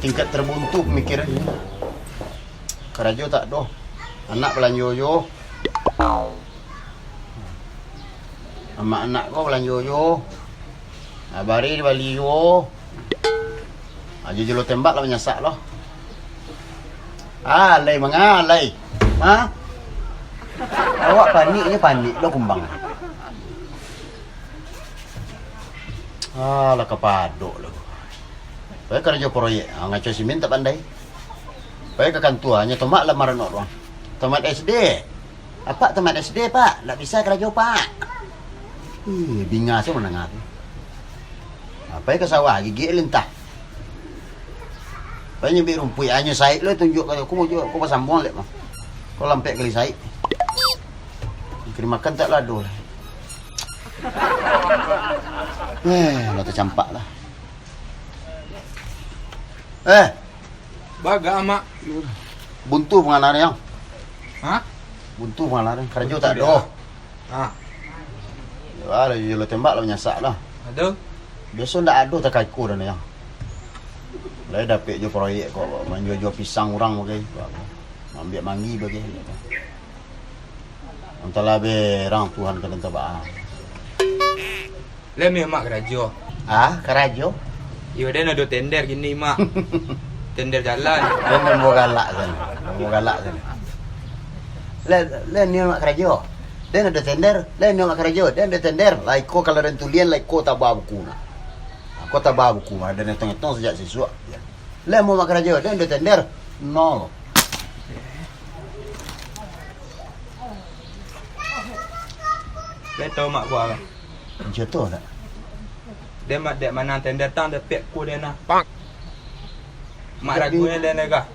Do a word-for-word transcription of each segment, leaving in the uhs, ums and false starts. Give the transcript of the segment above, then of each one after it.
Tingkat terbuntu pamikiran. Karajo tak doh. Anak balanjo jo. Amak anak ko balanjo jo. Abari dibali jo. Ajo jolo tembak lah manyasak lo. Alai mangalai. Ha? Awak panik je panik lo kumbang. Alah kapadok lo. Pai karajo proyek, ha, ngaco simin tak pandai. Pai ka kantua, nyo tomak lamaran awak doang. Tamat S D. Apak tamat S D, Pak. Ndak bisa karajo, Pak. Ih, binga se mandanga tu. Ha, pai ka sawah, gigik lintah. Pai nyabik rumpuik, anyo saik lo tunjuak ka aku, mau juo, aku pasambuang lek mah. Kau lampek kali saik. Kiri makan tak lado lah. Eh, lah tacampak lah. Eh, Bagak, Mak. Buntu panganan yang. Hah? Buntu panganan. Karajo tak doh. Ah. Alah, jolo tembak lah manyasak lah. Aduh. Biaso ndak ado takaiko dan yang. Lai dapek jo proyek kok, manjua-jua pisang urang bagai. Ambiak manggi bagai. Antahlah berang Tuhan ka den tabaan. Lai meh Mak karajo? Ah, karajo? Iyo, den ado tender kini, Mak. Tender jalan. Den namo galak sana. Namo galak sana. Lai, lai nio Mak karajo? Den ado tender, lai nio Mak karajo? Den ado tender. Lah iko kalau den tulian, lah iko taba buku nah. Ako taba buku, mah den etong-etong sajak sisuak. Lai namo Mak karajo? Den ado tender. Nol. Lai tau Mak kuah. Contoh tak? Den mak dek manang tender tang dapek ku den nah. Pak. Mak ragu den dah gah.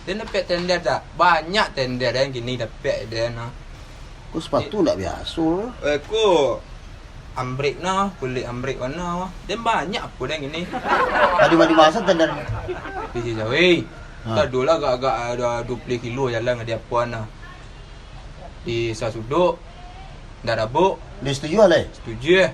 Den dapek tender tak? Banyak tender den kini dapek den nah. Ku sepatu ndak biaso. Eh, ku ambrek nah, kulik ambrek warna wah. Den banyak apo den kini. Tadi mah di masa tender. Di Cicawi. Ha. Tadolah agak-agak ado duo puluah kilo jalan ka di apo nah. Di Sasudok. Ndak rabuk. Dia setuju lah, eh? Setuju, eh.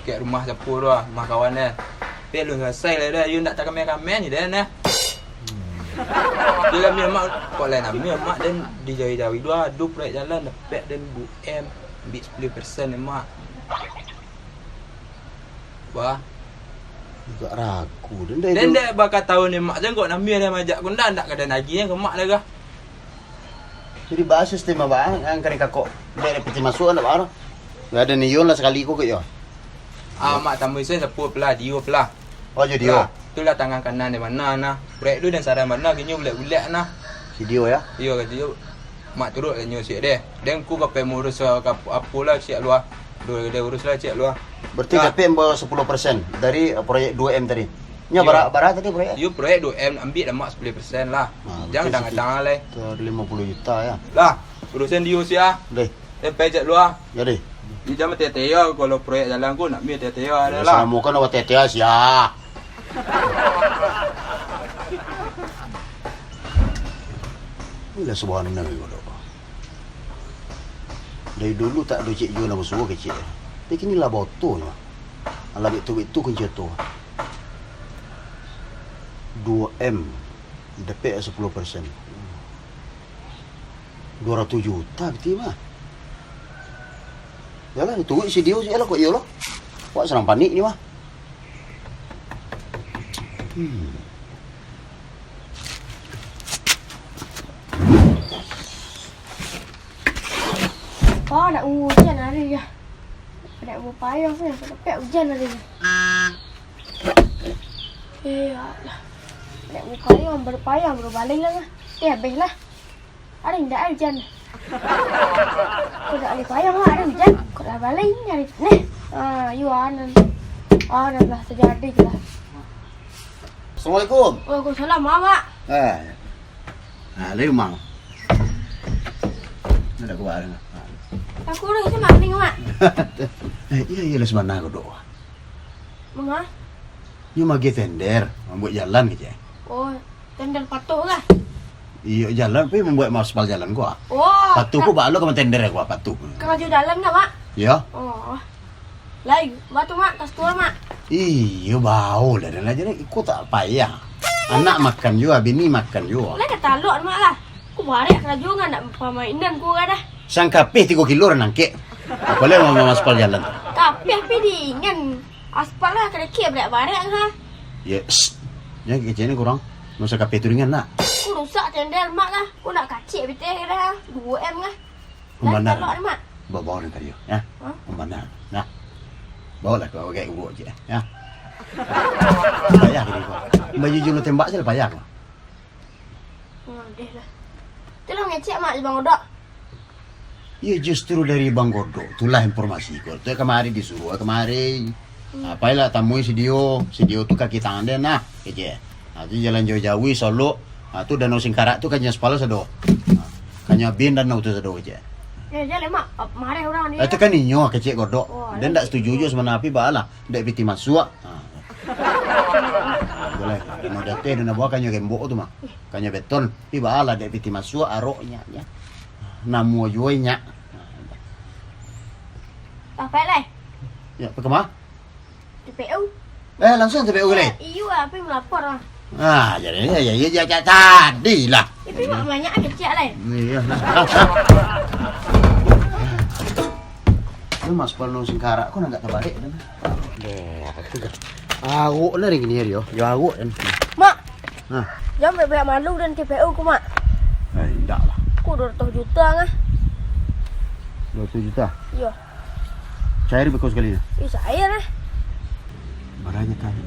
Kek rumah sapu tu ah, rumah kawan eh. Tapi alun salasai lah dah, yo ndak takameh-kameh ni dah nah. Dalam ni mak, kok lain mak, mak dan dijari-jari dua, ado proyek jalan, dapek dan dua M, ambil sepuluh persen ni mak. Wah. Agak ragu, dan dah. Dan dek bakal tahu ni mak, jangan kok nambah dah majak ku, ndak, ndak kada nagih ke mak dah kah. Jadi, baa sistem baa, ang kari kakok, dek piti masuk, ndak baa. Ndak ado niyo lah sakali ko, kek yo. Ah, mak tamu isen sapu pelah, dio pelah. Oh, jadi dio. Lah, tu lah tangan kanan di mana nah. Brek tu dan saran mana, kinyo bulek-bulek nah. Si dio, ya? Iyo, kata dio. Mak turut lah nyo siak deh. Den ku ka pai murus, ah, ka apo lah siak luah. Duh, den urus lah siak luah. Berarti dapek ambo sepuluh persen dari, eh, proyek dua M tadi. Nya bara, bara tadi proyek? Iyo, proyek dua M, ambiak lah mak sepuluh persen lah. Ah, jangan berarti gadang-gadang lah. Sekitar lima puluh juta, ya. Lah, urusan dio siak ah. Deh. Eh, pai jak luah. Ya, deh. Di jam tete yo, kalau proyek jalan ku, nak mi tete yo ado lah. Samo kan awak tete siak. Inilah subahanallah, ko doh. Dari dulu tak ado cik juo nak basuo kecek. Tapi kini lah botonyo. Alah, baitu-baitu kunci oto. Dua M, dapek sepuluh persen. Dua ratus juta piti mah. Yalah, turuik si dio, yalah, kok iyolah. Awak sadang panik ni mah. Hmm. Oh, nak ujan hari ya. Nak bapayung ni, sampai ujan hari ni. Eh, ya Allah. Nak bapayung, bapayung, baru balik lah. Eh, habis lah. Ari indak ari ujan. Kok dak alih payah lah, ari ujan. Kok dah balai ni ari. Nih. Ah, yu anan. Anan lah, terjadi je lah. Assalamualaikum. Waalaikumsalam, Mak. Eh. Ah, lai umang. Nak kuat. Aku urus si Mak ni, Mak. Eh, iya, iya, lah sebenarnya kau doa. Manga? Nyo magih tender, mambuek jalan kecek. Oh, tender patuh lah. Iyo, jalan, tapi mambuek aspal jalan ko ah. Oh, patuh ko baa lo ka tender ko ah, patuh. Karajo jalan ka, Mak? Iyo. Oh. Lai, batu, Mak, kas tua, Mak. Iyo, bao lah, dan aja iko tak payah. Anak makan juo, bini makan juo. Lai ka talok, Mak, lah. Ku barek karajo ngan nak pamainan ku ka dah. Sang kapeh tigo kilo urang nangkek. Apo lai ma-, ma-, aspal jalan tu? Kapeh pi dingan. Aspal lah kadakik barek-barek ha. Ya, sst. Jan kecek ni kurang. Masa kapeh tu ringan nak? Ku rusak tender, Mak, lah. Ku nak kacik pitih ka dah. Duo M lah. Umbana. Bawa, bawa nan tadi, ya. Hah? Umbana. Nah. Bawalah kau pakai uruk je, ya. Payah gini kau. Baju julu tembak je lah payah kau. Oh, deh lah. Tu lah ngecek mak Bang Odok. Iya, justru dari Bang Godok itulah informasi ko. Tu kamari disuruh kamari. Hmm. Ah, pailah tamui si Dio, si Dio tu kaki tangan dia nah, kecek. Ah, tu jalan jauh-jauh, Solok. Ah, tu Danau Singkarak tu kan nyo sepalo sado. Ah, kan nyo abin danau tu sado, kecek. Eh, jan lemak, marah urang dia. Ah, tu kan inyo, kecek Godok. Oh, dia ndak setuju jo sebenarnya, tapi baalah, ndak piti masuak. Ah. Ah, boleh. Mau jatuh dan buah kan nyo gembok tu mah. Kan nyo beton, tapi baalah, ndak piti masuak aroknya, ya. Namo juo nyak. Tapai lai. Ya, pergi kemana? T P U. Eh, langsung T P U kali? Iyo, apo yang melapor lah. Ah, jadi ya, ya, ya, ya, ya, tadi lah. Tapi mak banyak kecek lai. Iya. Lu Mas Palno Singkarak, kok nak tak balik dah? Deh, aku dah. Awak lah hari ni, Rio. Ya, awak kan. Mak, Nah. Jan banyak malu dan T P U ku, Mak. Eh, indak lah. Ku dua ratus juta ngah. Dua ratus juta? Iyo. Cair beko sekali nah? Ih, cair lah. Baranya tadi?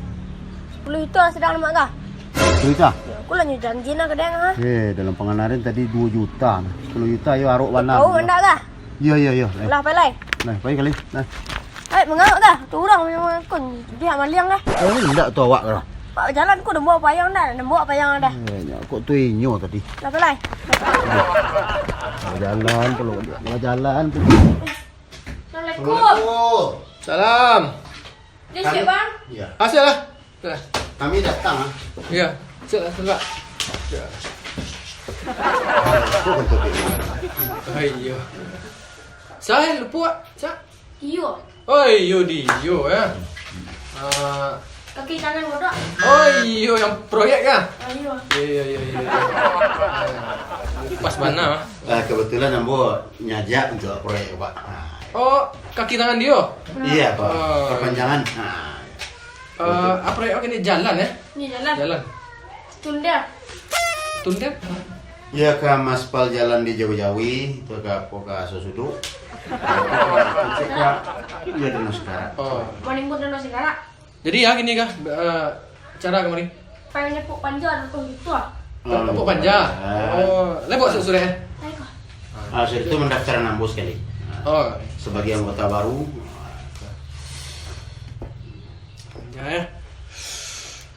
Sepuluh juta sadang, Mak, kah? Sepuluh juta? Yo, aku lah nyo janji nah kadang, ha. Eh, dalam panganaran tadi dua juta nah. Sepuluh juta yo arok bana. Tahu ndak kah? Iyo, iyo, iyo. Eh. Lah, pai lai. Nah, pai kali. Nah. Ai, mangawak kah? Tu urang memang kon dia maliang dah. Eh, indak tu awak lah. Pak jalan ku nembok payang dah, nembok payang dah. Eh, nyo, kok tu inyo tadi? Lah, pai lai. Jalan pulo, jalan pulo. Assalamualaikum. Assalamualaikum. Salam. Dia siap, Bang? Iya. Ah, siap lah. Siap lah. Kami datang, ah. Iya. Siap lah, siap lah. Siap lah. Itu bentuk dia. Oh, iya. Saya lupa, Cak. Iyo. Oh, iyo, di iyo, ya. Ah. Kaki tangan bodoh. Oh, iyo, yang proyek, ya? Ah, iyo. Iya, iya, iya, iya. Pas bana. Ah, kebetulan ambo nyajak untuk proyek, Pak. Ah. Oh, kaki tangan dia? Iya, Pak. Oh. Perpanjangan. Ah. Eh, apa proyek awak ni? Jalan, ya? Ni jalan. Jalan. Tunda. Tunda? Iya, ka maspal jalan di Jawi-Jawi, itu ka apo, ka Sosudu. Cek ka, iya, Danau Singkarak. Oh. Manimbun Danau Singkarak. Jadi, ya, gini kah, eh, cara kemarin? Pengen nepuk panja atau gitu ah. Nepuk panja? Oh, lai bawa surat-surat, eh? Lai kah? Ah, sudah itu mendaftaran ambo sekali. Oh. Sebagai anggota baru. Ya, ya.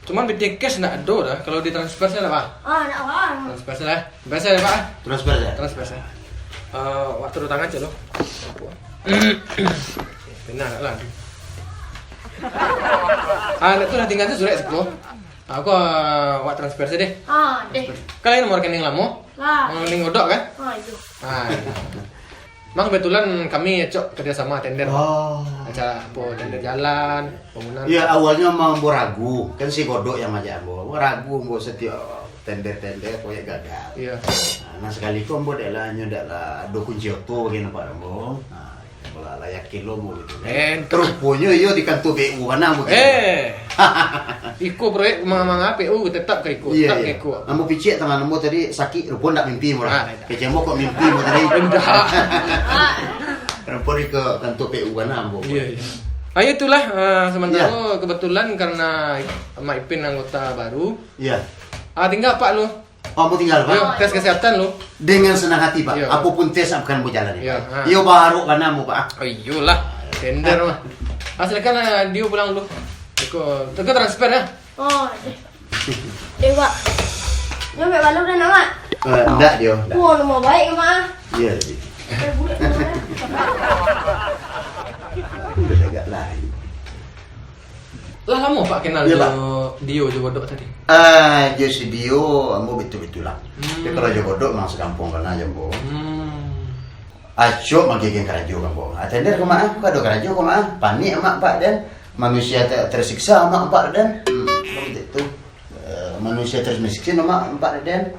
Cuman B T K ndak ado dah. Kalau ditransfer saja lah, Pak. Ah, ndak apa. Transfer saja lah. Transfer saja, Pak. Transfer saja. Transfer saja. Eh, waktu datang aja lo. Tenang lah. Ah, ndak tu lah tinggal tu surat sepuluh. Aku, ah, awak transfer saja deh. Ah, deh. Kan lain nomor rekening lamo? Lah. Nomor rekening Godok kan? Ah, iyo. Ah, iyo. Mang, kebetulan kami acok kerjasama tender. Oh. Acara apo, tender jalan, bangunan. Ya, awalnya memang ambo ragu. Kan si Godok yang majak ambo. Ambo ragu, ambo setiap tender-tender, proyek gagal. Iya. Nah, nah, sekali ko ambo dek lah, nyo dek lah, ado kunci oto bagi nampak ambo. Nah, ambo lah, lah yakin lo ambo gitu kan. Eh, ruponyo iyo di kantor B U bana ambo gitu. Eh. Iko proyek ma-, manga P U tetap ka iko, iya, tetap ka iko. Ambo picik tangan ambo tadi sakik, rupo ndak mimpi ambo lah. Ah, ndak. Kecek ambo kok mimpi ambo tadi. Ndak. Rupo di ke kantor P U bana ambo. Iya, iya. Ah, itulah, eh, sementara kebetulan karena Mak Ipin anggota baru. Iya. Ah, tinggal Pak lu. Oh, ambo tinggal, Pak. Yo, tes kesehatan lu. Dengan senang hati, Pak. Yo. Apapun tes akan ambo jalani, Pak. Yo, ha. Iyo, baruk bana ambo, Pak. Oh, iyolah. Tender mah. Ah, silakan, ah, Dio pulang dulu. Iko, iko transfer ya. Oh, deh. Deh, Pak. Nyo mek balu dah nak, Mak? Eh, ndak, Dio. Ndak. Wah, nama baik, Mak. Iya, Dio. Eh, budak, Mak. Udah agak lain. Lah lamo Pak kenal jo Dio jo Godok tadi? Ah, jo si Dio, ambo batua-batua lah. Hmm. Tapi kalau jo Godok memang sakampung bana jo ambo. Hmm. Acok magiah karajo, Mak. Ah, tender ko, Mak, ah. Ko ado karajo ko, Mak, ah. Panik, Mak, Pak, den. Manusia ter-, tersiksa, Mak, Pak, den. Hmm, baitu. Eh, manusia termiskin, Mak, Pak, den.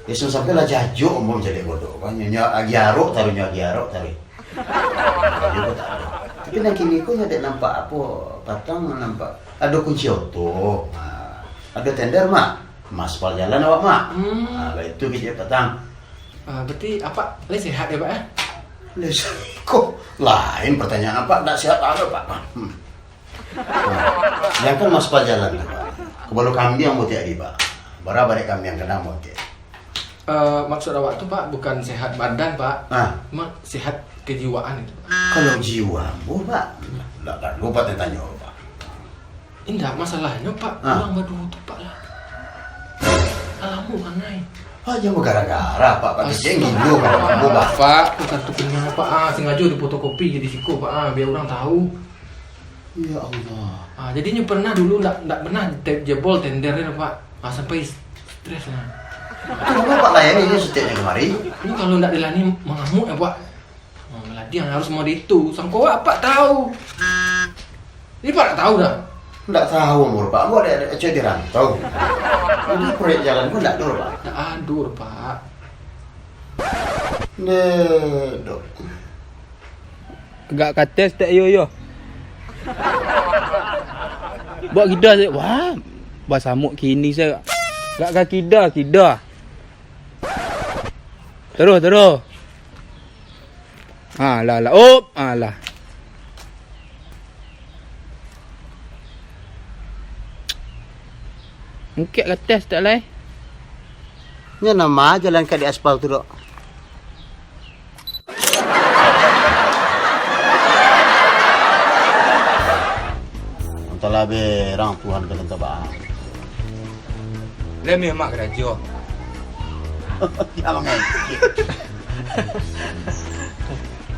Isuak sampai lah jajok, ambo mancaliak Godok. Kan, nyo, nyo agiah arok taruih, nyo agiah arok taruih. Karajo ko tak ado. Tapi nan kini ko nyo dek nampak apo, patang nampak ado kunci oto. Ha, ado tender, Mak. Maspal jalan awak, Mak. Hmm. Ha, baitu kecek patang. Ah, berarti Apak lai sehat yo, Pak, eh? Lai sehat ko. Lain pertanyaan Apak, ndak sehat ado, Pak. Hmm. Nah, jankan maspal jalan, Pak. Kapalo kambiang butek adi, Pak. Bara barek kambiang kadang butek. Eh, maksud awak tu, Pak, bukan sehat badan, Pak. Ah. Cuma sehat kejiwaan itu, Pak. Kalau jiwa ambo, Pak, ndak, ndak paralu Pak tanyo, Pak. Indak, masalahnyo, Pak, Ah. urang baduo tu, Pak, lah. Lah lamo kanai. Ah, jan bagara-gara, Pak. Pak, kecek Astaga. gilo, Pak. Ambo, Pak. Pak, bukan tu kenal, Pak. Ah, sengajo difotokopi jadi siko, Pak. Ah, biar urang tahu. Ya Allah. Ah, jadi nyo pernah dulu ndak, ndak pernah te-, jebol tender nyo, Pak. Ah, sampai stres lah. Itu dulu Pak layani nyo setiap nyo kamari. Ini kalau ndak dilani mangamuk ya, Pak. Oh, ladiang harus mode itu. Sangko awak Apak tahu. Ini Apak ndak tahu dah? Ndak tahu, ambo, Pak. Ambo ado, ado cewek di rantau. Jadi proyek jalan pun ndak ado, Pak. Ndak ado, Pak. Ndak ado. Gak ka tes tak yo, yo? Buek kida se. Wah, basamuk kini se. Gak ka kida, kida. Taruih, taruih. Ha, lah, lah. Op, ha, lah. Angkek ka tes tak lai? Nyo nan ma jalan ka di aspal tu, dok? Antahlah berang Tuhan ka tantang baa. Remeh mak karajo. Jangan main.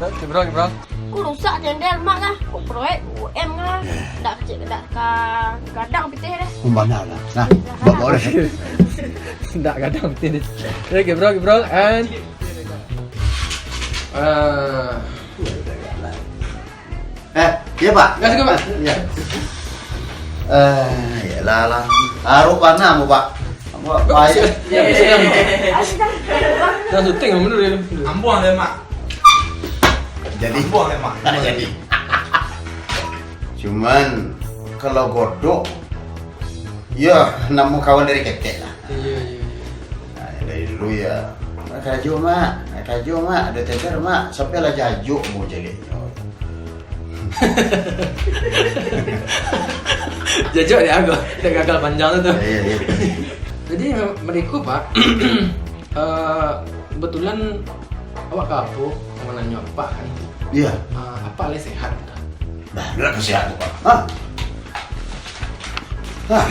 Kibrol, kibrol. Ko rusak tender mak lah. Ko proyek U M lah. Dak kecek, dak ka gadang pitih deh. Kumbana lah. Nah, Dah buat gadang. Boleh. Dak gadang pitih deh. Oke, kibrol, kibrol, and, eh, Eh, iya, Pak. Gas, gas, Pak. Iya. Eh, iyalah lah. Arok panah mo, Pak. Mo, Pak. Iya, iya, iya. Dah syuting, bener ya. Ambuang deh, Mak. Jadi. Ambuang deh, Mak. Tak jadi. Cuman, kalau Godok, ya, namo kawan dari ketek lah. Iya, iya, iya. Nah, dari dulu ya, "Nak karajo, Mak, nak karajo, Mak, ado tender, Mak." Sampai lah jajok mo caliaknyo. Jajok dia aku, dia gagal panjang tu. Iya, iya. Jadi, mereka, Pak, eh, kebetulan awak ka apo, awak nanyo Apak kan. Iya. Eh, Apak lai sehat gitu. Nah, dak ka sehat tu, Pak. Hah? Hah?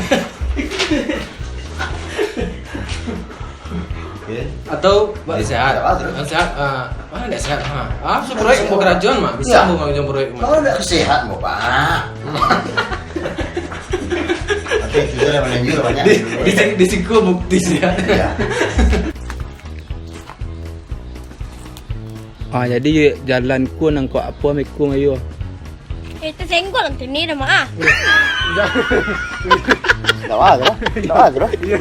Oke. Atau, Pak, Jadi, sehat. Sehat, terus? Ah, sehat, ah, mana dak sehat? Ha. Ah, so proyek, mau karajo, mah. Bisa, iya, mau karajo proyek, mah. Kalau dak sehat, mau, Pak. Oke, sudah lah, manajer banyak. Di, di, di siku bukti sehat. Iya. Ah, jadi jalan ko nangkok apo, Assalamualaikum, ayo. Eh, tasenggol nanti ni dah, Mak, ah. Dak apa tu lah. Dak apa tu lah. Iya.